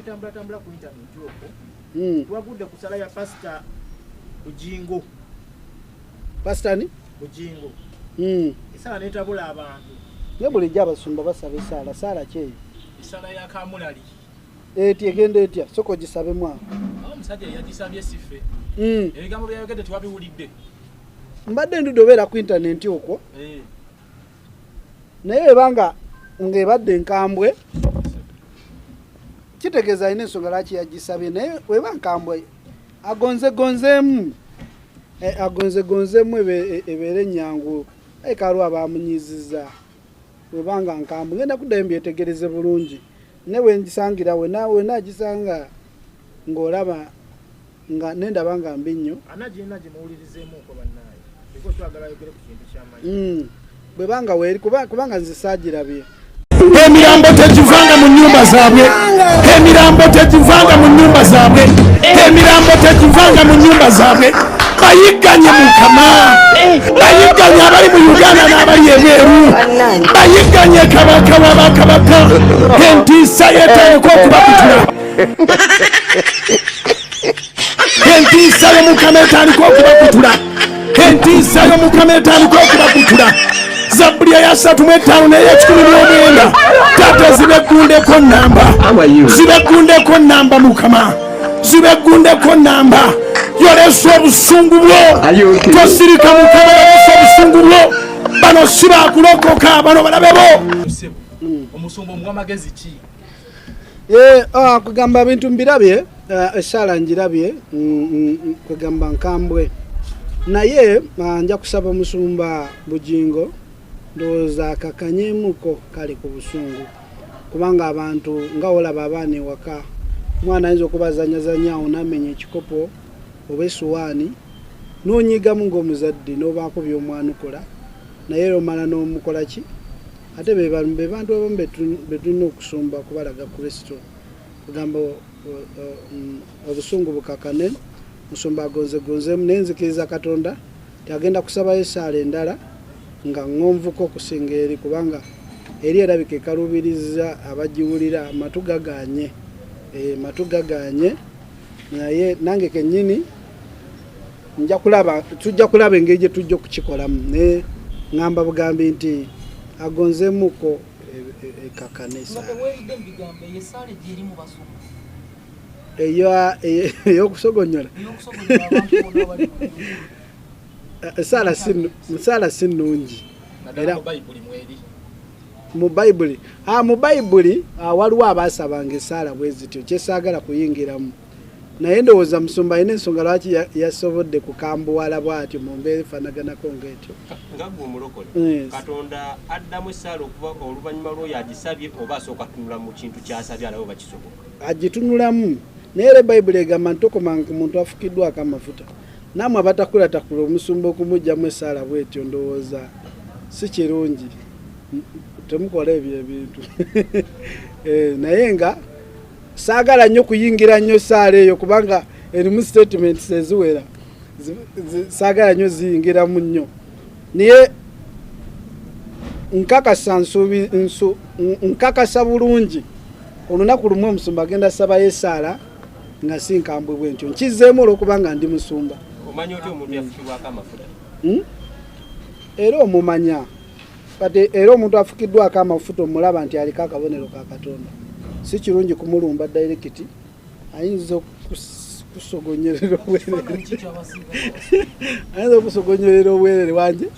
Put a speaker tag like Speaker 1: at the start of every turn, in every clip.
Speaker 1: Ebitambulatambula ku intaneti okwo. Twagudde ku sala ya Pasita Bujingo.
Speaker 2: Pasita ni?
Speaker 1: Bujingo. Esala netabula abantu.
Speaker 2: Naye bulijjo abasumba basaba esaala, saala ki eyo?
Speaker 3: Esala ya kamulali.
Speaker 2: Eti egenda etya? Sooka ogisabemu awo.
Speaker 3: Awo omusajja yagisabye si ffe. Ebigambo byayogedde tewabiwulidde.
Speaker 2: Mbadde ndudde obeera ku intaneti okwo. Naye ebanga ng'ebadde nkambwe, kitegeeza alina ensonga lwaki yagisabye, naye weba nkambwe agonzegonzeemu. Agonzegonzeemu ebeere ennyangu. Aye kaliwo abamunyiizizza. Webanga nkambwe ngenda kuddayo mbyetegereze bulungi, naye we ngisangira wena agisanga ng'olaba nga nendaba nga mbi nnyo.
Speaker 1: Anagirina gimuwulirizeemuuko bannaaye, because twagala ayogere ku kintu ky'amanyi.
Speaker 2: Bwebanga weeri, kubanga nze saagirabye.
Speaker 4: Emirambo tegivanga mu nnyumba zaabwe. Emirambo tegivanga mu nnyumba zaabwe. Emirambo tegivanga mu nnyumba zaabwe. Bayigganye Mukama. Bayigganye abali mu Uganda n'abali ebweru. Bayigganye kabaka w'abakabaka. Entiisa yeetandika okubakutula. Entiisa y'Omukama etandika okubakutula. Entiisa y'Omukama etandika okubakutula. Zabbuli eya 35 n'ey'ekikumi n'omwenda. Taata zibeggundeko nnamba. Zibeggundeko nnamba Mukama. Zibeggundeko nnamba. Yolesa obusungu bwo. Tosirika Mukama, yolesa obusungu bwo. Bano si baakulokoka, bano balabe bo.
Speaker 3: Omusumba omuwa magezi ki?
Speaker 2: Kugamba bintu mbirabye, essaala ngirabye, kugamba nkambwe. Naye nja kusaba omusumba Bujingo ndowooza akakanyeemuko kale ku busungu, kubanga abantu nga olaba abaana ewaka, omwana ayinza okubazanyazanya awo n'amenya ekikopo oba essuwaani, n'onyigamu ng'omuzadde n'obaako by'omwanukula, naye era omala n'omukola ki? Ate be bantu abamu be tulina okusumba okubalaga Kristo. Kugamba obusungu bukakane, musumba agonzegonzeemu, naye nzikiriza Katonda nti agenda kusabayo essaala endala nga ŋŋonvuka okusinga eri, kubanga eri erabika ekaluubiriza abagiwulira, amatu gagaanye. Matu gagaanye, naye nange kennyini nja kulaba, tujja kulaba engeri gye tujja okukikolamu, naye ŋŋamba bugambi nti agonzeemuko ekakane
Speaker 5: essaala. Nga teweeridde mu bigambo, eyo essaala ejja eri mu basumba.
Speaker 2: Ey'okusogonyola.
Speaker 5: Ey'okusogonyola abantu bonna abali mu nnyumba.
Speaker 2: Essaala si nnungi.
Speaker 3: Naddala mu Bayibuli mweri.
Speaker 2: Mu Bayibuli. Mu Bayibuli, waliwo abaasabanga essaala bwe zityo, kye saagala kuyingiramu. Naye ndowooza musumba alina ensonga lwaki yasobodde kukambuwala bw'atyo mu mbeera efaanaganako ng'etyo.
Speaker 6: Nga ggwe omulokole, Katonda addamu essaala okuva oluvannyuma lw'oyo agisabye oba asooka kutunula mu kintu ky'asabye alabe oba kisoboka?
Speaker 2: Agitunulamu. Naye era Bayibuli egamba nti tokomanga ku muntu afukiddwako amafuta. Nammwe abatakulatakula omusumba okumuggyamu essaala bw'etyo ndowooza si kirungi. Temukola ebyo ebintu. Naye nga saagala nnyo kuyingira nnyo ssaala eyo kubanga erimu statements eziwera. Saagala nnyo ziyingiramu nnyo. Naye nkakasa bulungi olunaku lumu omusumba agenda sabayo essaala nga si nkambwe bwe ntyo. Nkizzeemu olw'okubanga ndi musumba.
Speaker 6: Omanyi otya omuntu yafukibwako amafuta?
Speaker 2: Era omumanya. But era omuntu afukiddwako amafuta omulaba nti aliko akabonero ka Katonda. Si kirungi kumulumba direct, ayinza okusogonyerera obwerere. Ayinza okusogonyerera obwerere wanje.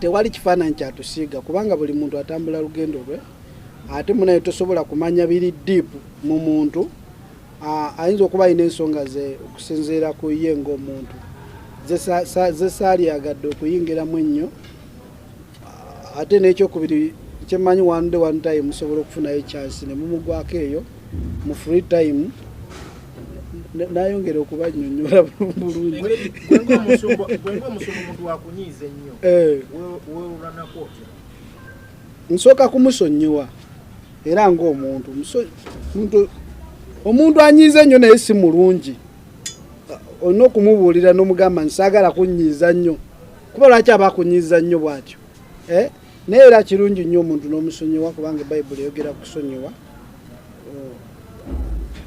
Speaker 2: Tewali kifaananyi kyatusiiga kubanga buli muntu atambula lugendo lwe, ate munaye tosobola kumanya biri deep mu muntu. Ayinza okuba alina ensonga ze okusinziira ku ye ng'omuntu. Ze saalyagadde okuyingiramu ennyo. Ate n'ekyokubiri kyemmanyi one day one time musobola okufunayo chance ne mumugwako eyo mu free time nayongera okubannyonnyola bulungi.
Speaker 1: Gwe ng'omusumba omuntu wakunyiiza ennyo. Weewulanako otya?
Speaker 2: Nsooka kumusonyiwa era ng'omuntu. Omuntu anyiiza ennyo naye si mulungi. Olina okumubuulira n'omugamba nti saagala kunnyiiza nnyo. Kuba lwaki aba akunyiiza nnyo bw'atyo? Naye era kirungi nnyo omuntu n'omusonyiwa kubanga Bayibuli eyogera kusonyiwa.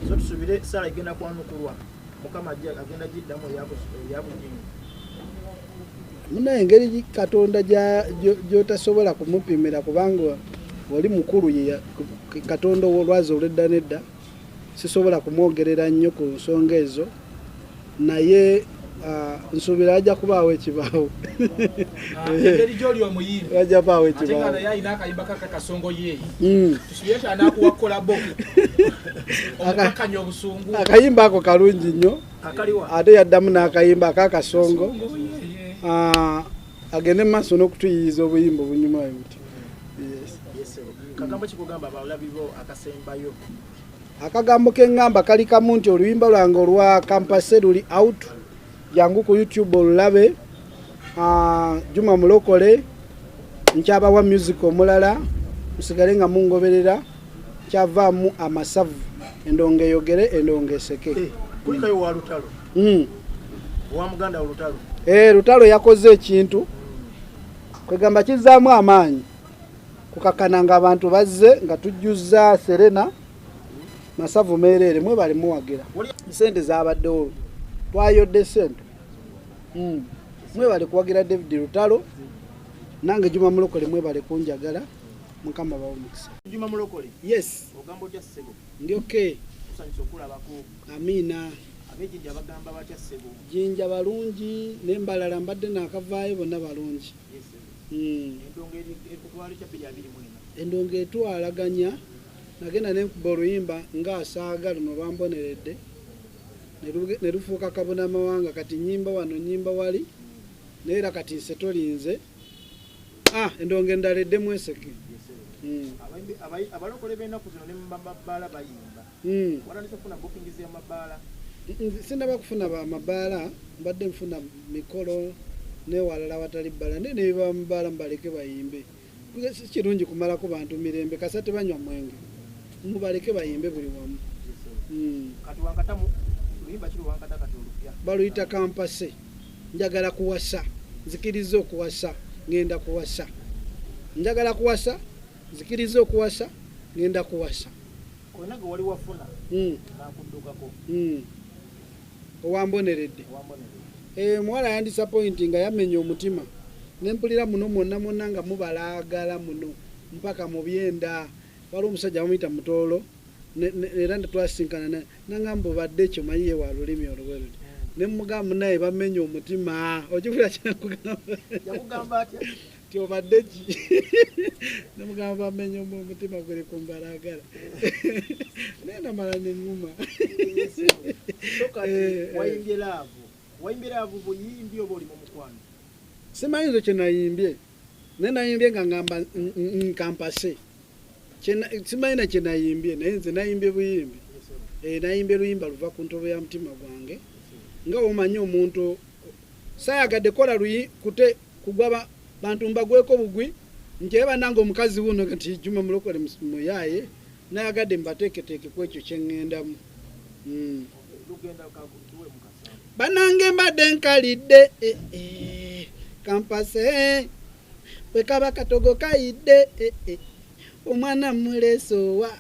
Speaker 1: So tusubire sala egenda kwanukulwa, Mukama agenda giddamu eya Bugingo.
Speaker 2: Munaye engeri Katonda gy'otasobola kumupimira, kubanga oli mukulu ye Katonda ow'olwazi olw'edda n'edda, sisobola kumwogerera nnyo ku nsonga ezo, naye nsuubira ajja kubaawo ekibaawo.
Speaker 3: Engeri gy'oli omuyimbi,
Speaker 2: Ajja kubaawo
Speaker 3: ate nga
Speaker 2: ekibaawo.
Speaker 3: Naye alina akayimba kaka Kasongo yeeyi, tusubire nti anaakuwa collabo omukakkanya obusungu.
Speaker 2: Akayimba ako kalungi nnyo.
Speaker 1: Akaliwa?
Speaker 2: Ate yaddamu n'akayimba ak'Akasongo.
Speaker 3: Kasongo yeeye.
Speaker 2: Agende mu maaso n'okutuyiyiza obuyimba obunyuma bwe buti. Yes.
Speaker 1: Yes, sir. Kagambo kikugamba abalabi bo akasembayo?
Speaker 2: Akagambo keŋŋamba kali kamu nti oluyimba lwange olwa Kampase luli out, jangu ku YouTube olulabe. Juma Mulokole, nkyabawa music omulala, musigale nga mungoberera, nkyavaamu amasavu, endongo eyogere, endongo eseke.
Speaker 1: Kulikayo wa Lutalo. Owa muganda wa Lutalo.
Speaker 2: Lutalo yakoze ekintu kwegamba kizzaamu amaanyi kukakana nga abantu bazze nga tujjuzza Serena, masavu meereere, mwebale muwagira. Sente zabaddewo, twayodde sente. Mwebale kuwagira David Lutalo, nange Juma Mulokole mwebale kunjagala, Mukama bawe omukisa.
Speaker 1: Juma Mulokole.
Speaker 2: Yes.
Speaker 1: Ogamba otya ssebo?
Speaker 2: Ndi okay.
Speaker 1: Tusanyusa okulabako.
Speaker 2: Amiina.
Speaker 1: Ab'ejjinja bagamba batya ssebo?
Speaker 2: Jjinja balungi, n'embalala mbadde naakavaayo, bonna balungi.
Speaker 1: Yes, ssebo. Endongo ekutwala ekya 2024?
Speaker 2: Endongo etwalaganya, nagenda nenkuba oluyimba ng'asaaga luno lwamboneredde, ne lufuuka kabunamawanga, kati nnyimba wano nnyimba wali, naye era kati nsetolinze. Endongo endala eddemu eseke.
Speaker 1: Abalokole b'ennaku zino ne mu mabaala bayimba. Watandise okufuna booking z'amabaala?
Speaker 2: Sinnaba kufuna mabaala, mbadde nfuna mikolo n'ewalala watali bbala, naye ne biba mu bbaala mubaleke bayimbe. Si kirungi kumalako bantu mirembe, kasa tebanywa mwenge, mubaleke bayimbe buli wamu.
Speaker 1: Kati wankata mu luyimba kiri wankata kati olupya?
Speaker 2: Baluyita Kampase. Njagala kuwasa, nzikiriza okuwasa, ngenda kuwasa. Njagala kuwasa, nzikiriza okuwasa, ngenda kuwasa.
Speaker 1: Olina gwe wali wafuna n'akuddukako?
Speaker 2: Owamboneredde.
Speaker 1: Owamboneredde.
Speaker 2: Muwala yandisappointi nga yamenya omutima, ne mpulira muno mwonna mwonna nga mubalaagala muno mpaka mu byenda. Waliwo omusajja bamuyita Mutoolo, era twasinkana nangamba obadde ekyo manyi ye wa lulimi olwo bwe luti. Ne mugamba naye bamenya omutima, okiwulira kyenkugamba?
Speaker 1: Yakugamba atya?
Speaker 2: Ti obadde ki? Ne mugamba bamenya omutima guli ku mbalaagala. Naye namala ne ŋŋuma.
Speaker 1: So kati wayimbye love. Wayimbye love buyimbi oba oli mu mukwano?
Speaker 2: Simanyi nze kye nayimbye, naye nayimbye nga ngamba nkampase. Simanyi na kye nayimbye, naye nze nayimbye buyimbi. Nayimbye luyimba luva ku ntobo ya mutima gwange. Nga omanyi omuntu saayagadde kola luyi kute kugwa bantu mbagweko bugwi nti eba nange omukazi wuno nti Juma Mulokole muyaaye, nayagadde mbateeketeeke ku ekyo kye ŋŋendamu. Bannange mbadde nkalidde, kampase bwe kaba katogo kayidde, omwana muleesowa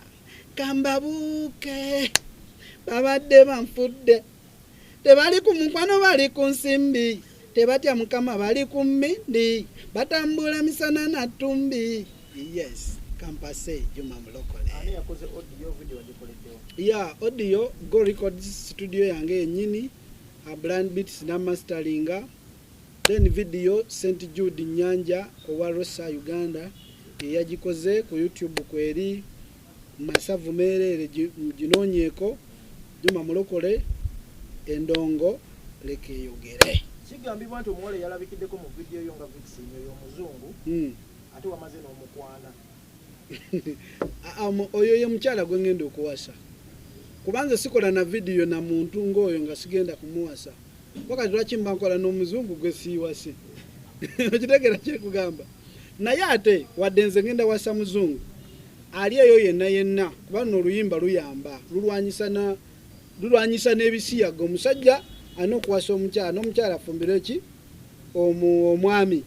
Speaker 2: kambabuuke, babadde banfudde, tebali ku mukwano bali ku nsimbi, tebatya Mukama bali ku mmindi, batambula misana na ttumbi. Yes, Kampase Juma Mulokole.
Speaker 1: Ani yakoze audio, video wagikoleddewo?
Speaker 2: Ya audio Go Records studio yange yennyini, Brand Beats na masteringa, then video St Jude Nyanja owa Rosa Uganda eyagikoze, ku YouTube kweri, masavu meereere, ginoonyeeko Juma Mulokole, endongo leka eyogere.
Speaker 1: Kigambibwa nti omuwala eyalabikiddeko mu vidiyo yo nga Vixen oyo omuzungu, ate wamaze n'omukwana.
Speaker 2: Oyo ye mukyala gwe ngenda okuwasa, kubanze sikola na vidiyo na muntu ng'oyo nga sigenda kumuwasa. Wakati lwaki mba nkola n'omuzungu gwe siiwase? Okitegeera kyekugamba? Naye ate wadde nze ngenda wasa muzungu ali eyo yenna yenna, kuba luno oluyimba luyamba, lulwanyisa n'ebisiyaga. Omusajja alina okuwasa omukyala, n'omukyala afumbirwe ki omwami.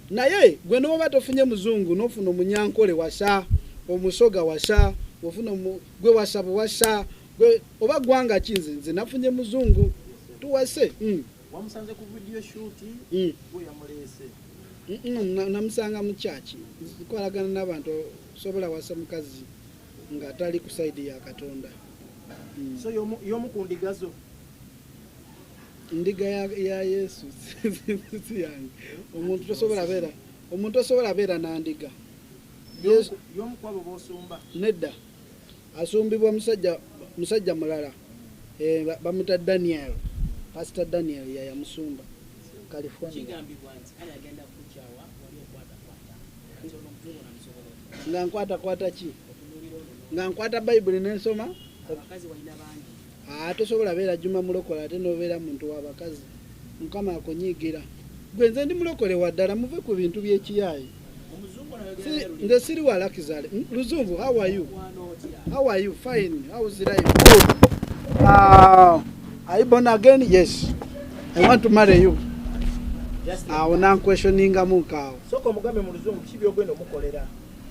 Speaker 2: Naye gwe n'oba tofunye muzungu, n'ofuna omunyankole wasa, omusoga wasa, ofuna gwe wasa buwasa. Gwe oba ggwanga ki? Nze nafunye muzungu, tuwase.
Speaker 1: Wamusanze ku video shoot? Gwe yamuleese?
Speaker 2: Namusanga mu kyaki. Nkolagana n'abantu, sobola wasa mukazi nga tali ku side ya Katonda.
Speaker 1: So y'omu ku ndiga zo?
Speaker 2: Ndiga ya Yesu, si yange. Omuntu tosobola beera na ndiga.
Speaker 1: Y'omu ku abo b'osumba?
Speaker 2: Nedda, asumbibwa musajja mulala. Bamuta Daniel, Pastor Daniel yayamusumba California.
Speaker 7: Kigambibwa nti ali agenda kukyawa wali okwatakwata, kati ono omuzungu namusobola otya?
Speaker 2: Nga nkwatakwata ki?
Speaker 7: Otunuulira ono.
Speaker 2: Nga nkwata Bayibuli nensoma?
Speaker 7: Abakazi walina bangi.
Speaker 2: Aa, tosobola beera Juma mulokole ate nobeera muntu w'abakazi. Mukama akunyiigira. Gwe nze ndi mulokole wa ddala, muve ku bintu by'ekiyaayi.
Speaker 7: Omuzungu ono ayogera naye.
Speaker 2: Nze siri wa lakizale. Luzungu, how are you?
Speaker 7: Mwana otya?
Speaker 2: How are you? Fine. How's life? Good. Are you born again? Yes. I want to marry you.
Speaker 1: Just
Speaker 2: Awo nanquestioningamu nkaawo.
Speaker 1: Sooka omugambe mu Luzungu ki byogenda omukolera.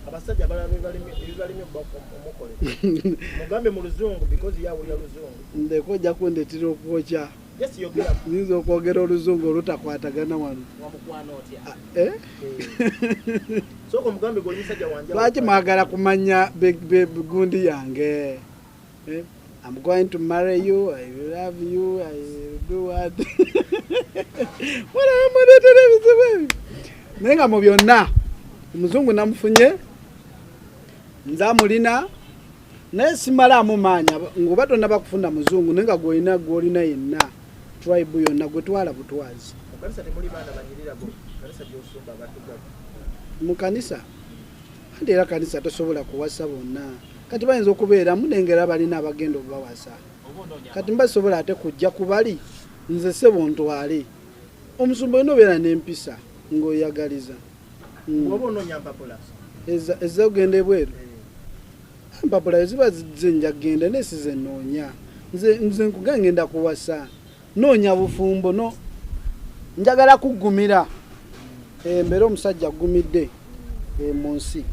Speaker 1: Abasajja abalala ebibalemye omukolera, mugambe mu Luzungu because yawulira Luzungu.
Speaker 2: Ndeko ojja kundeetera okwokya.
Speaker 1: Just yogera.
Speaker 2: Nyinza okwogera Oluzungu olutakwatagana wano.
Speaker 7: Wamukwano otya?
Speaker 2: Ah, eh?
Speaker 1: Sooka omugambe gwe oli musajja wanja.
Speaker 2: Lwaki mwagala kumanya gundi yange? Eh? I'm going to marry you, I love you, I do what? Wala muleetera ebizibu ebyo. Naye nga mu byonna omuzungu namufunye, nze amulina, naye simalaamu maanyi. Ng'oba tonnaba kufuna muzungu, naye nga gwolina gwolina yenna, tribe yonna gwe twala butwazi.
Speaker 1: Mu kanisa temuli baana banyirira go kanisa gyosumba abaddugavu?
Speaker 2: Mu kanisa anti era kanisa tosobola kuwasa bonna. Kati bayinza okubeeramu nengera balina abagenda obubawasa.
Speaker 3: Oba onoonya.
Speaker 2: Kati mbasobola ate kujja kubali nze sebo ntwale omusumba, olina obeera n'empisa ng'oyagaliza.
Speaker 1: Bw'oba onoonya mpapula.
Speaker 2: Ezogenda ebweru, empapula eziba zizze nja kgenda, naye size nnoonya. Nze nkuga ngenda kuwasa, noonya bufumbo, no njagala kuggumira. Mbeere omusajja aggumidde mu nsi.